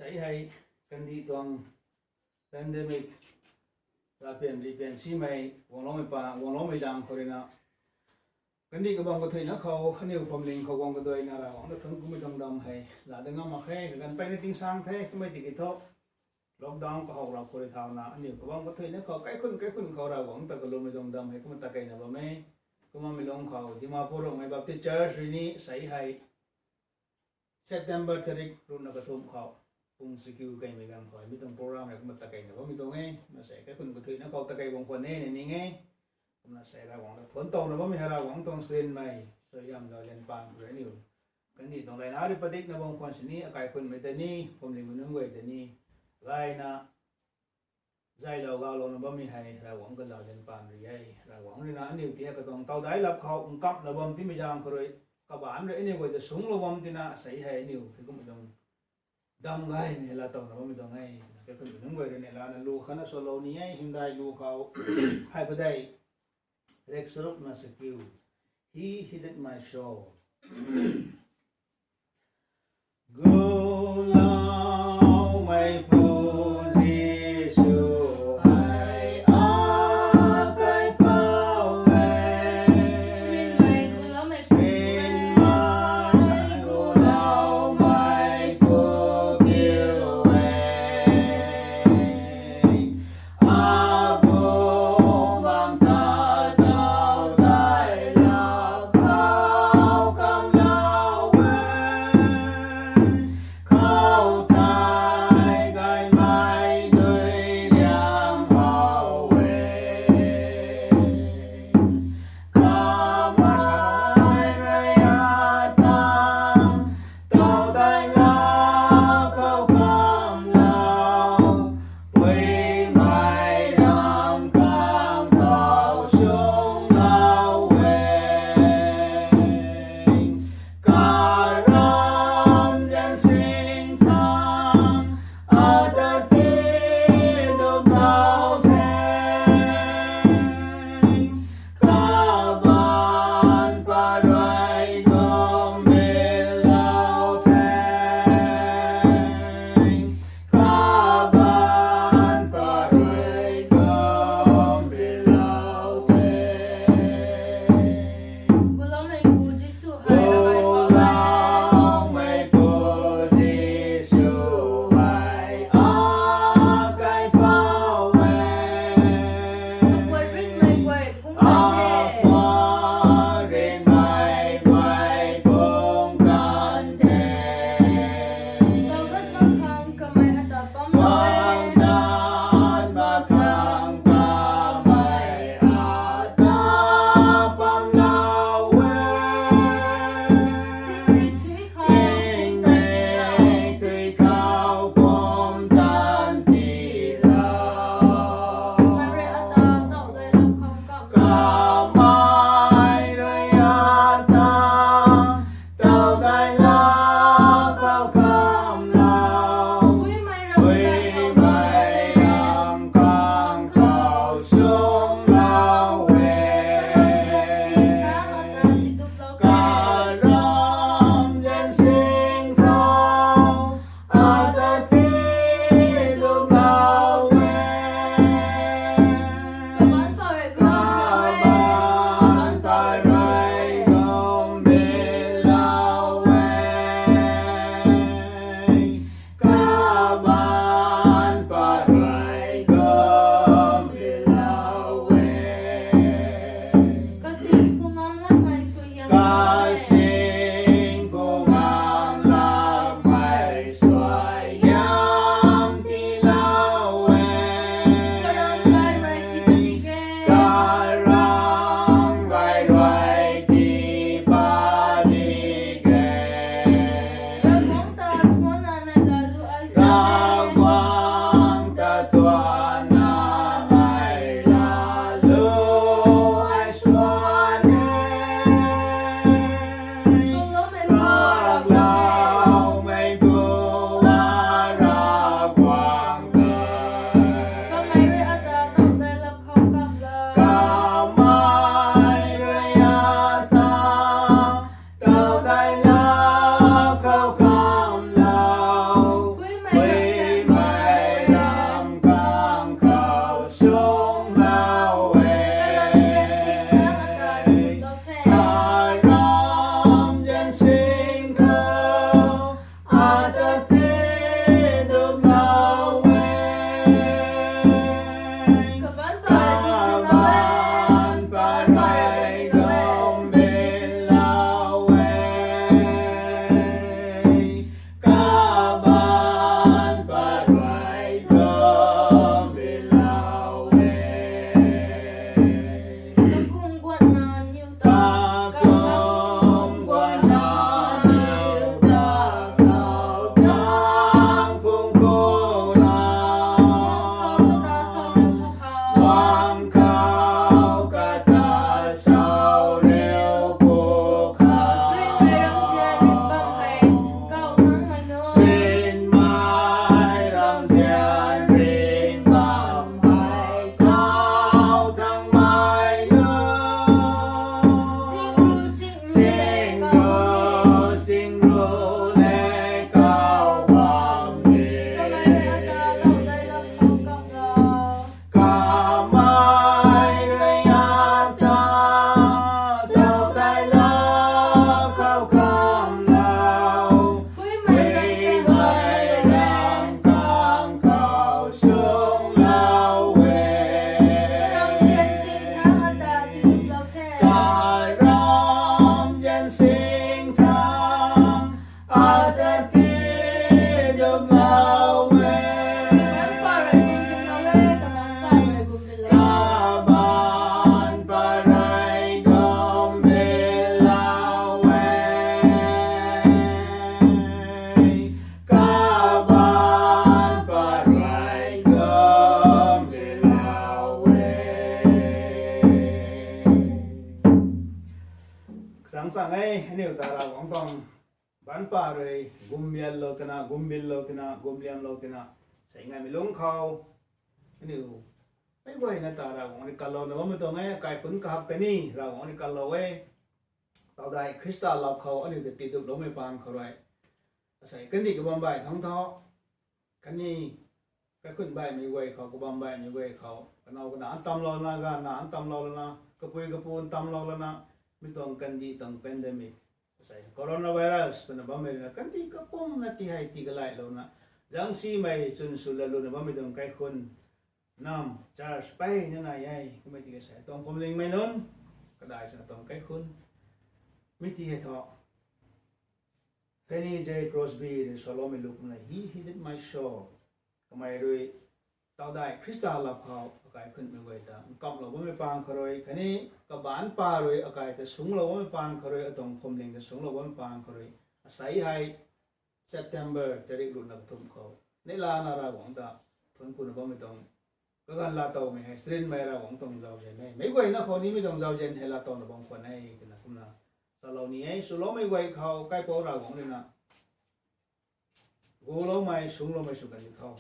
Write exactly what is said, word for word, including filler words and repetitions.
Sei hei kandih tuang pandemic, rapian ripian simei guangloumei pa guangloumei zaeng khou ruina, kandih kabam kathuina khou aniu phuamling khou guang kaduaina Ravguangc ta thuanc kummei tuang dam hei laa dat ngam mak khe. Kaganv peyna tingsaeng the kummei tiki thu, lockdown kahow rap khou rui thauna aniu kabam kathuina khou kaikhun kaikhun khou Ravguangc ta kalummei tuang dam hei kumna takeina bam e. Kumna mi lung khou Dimapur Rongmei Baptist Church rui ni sei hei September tarik ruhna kathumh khou pung sikiu kaimei ganv khou mi tuang program hei kumna takeina bammei tuang e. Kumna sei kaikhun kathuina khou takei bam khwan e na ning e. Kumna sei Ravguangc ta thuanc towna bammei hei Ravguangc tuang sinmei suaihiam zauzian paan khou rui aniu kandih tuang layna rui padikna bam khwan sini akai khunmei tei ni phuamlingmei nunc guay tei ni layna zaylou gaulouna bammei hei Ravguangc kazauzian paan rui e. Ravguangc ruina aniu ti hei katuang tawdai lap khou nkamna bam timei zaeng khou rui, kabaanc rui aniu guay ta sungclou bam tina sei hei aniu hei kumna tuang dam gaymei hei laa towna bammei tuang e. Kaikhunmei nunc guay rui ni lana lu khatna swlou ni e. Hymdaih lu khou hei padeih rek charukna sikiu, He heeded my soul. Guloumeipu Jisu hei akaipouc e. Guloumeipu kiu e. Abu bang ta tawdailou khou kamlou e. Khou Aniu ta Ravguangc tuang baanc pa rui gumbianlou tina, gumbilou tina, gumliamlou tina, sei ngaimei lungc khou aniu meic guayna ta Ravguangc rui kanlouna bammei tuang e. Kaikhunc kahak tei ni Ravguangc rui kanlou e. Taudai Khrista lap khou aniu ta tiduploumei paan khou rui, asei kandih kabam baih thangc tho, khatni kaikhunc baihmei guay khou, kabam baihmei guay khou, kanow kana ntamlou lana, gana ntamlou lana, kapui kapu ntamlou lana, mi tuang kandih tuang pandemic, asei coronavirus twna bammei ruina kandih kapumna ti hei tii kalaihlouna, zangsimei chwn sw laluna bammei tuang kaikhunc, nam, church peyna nai e. Kummei tiki sei tuang phuamlingmei nunc, kadai swna tuang kaikhunc, mi ti hei thu Fanny J Crosby rui saloumei lu kumna, He heeded my soul. Kamei rui taudai Khrista lap khou akai khunhmei guay ta nkamlou bammei paan khou rui khatni kabaanc pa rui akai ta sungclou bammei paan khou rui atuang phuamling ta sungclou bammei paan khou rui, asei hei September tarik ruhna kathumh khou neihlana Ravguangc ta thuanc kuna bammei tuang kaganv laa towmei hei charynmei Ravguangc tuang zauzian e. Meic guayna khou nimei tuang zauzian hei laa towna bam khwan e twna kumna salou ni e. Swloumei guay khou kaipouc Ravguangc ruina guloumei sungcloumei sw kan di tho.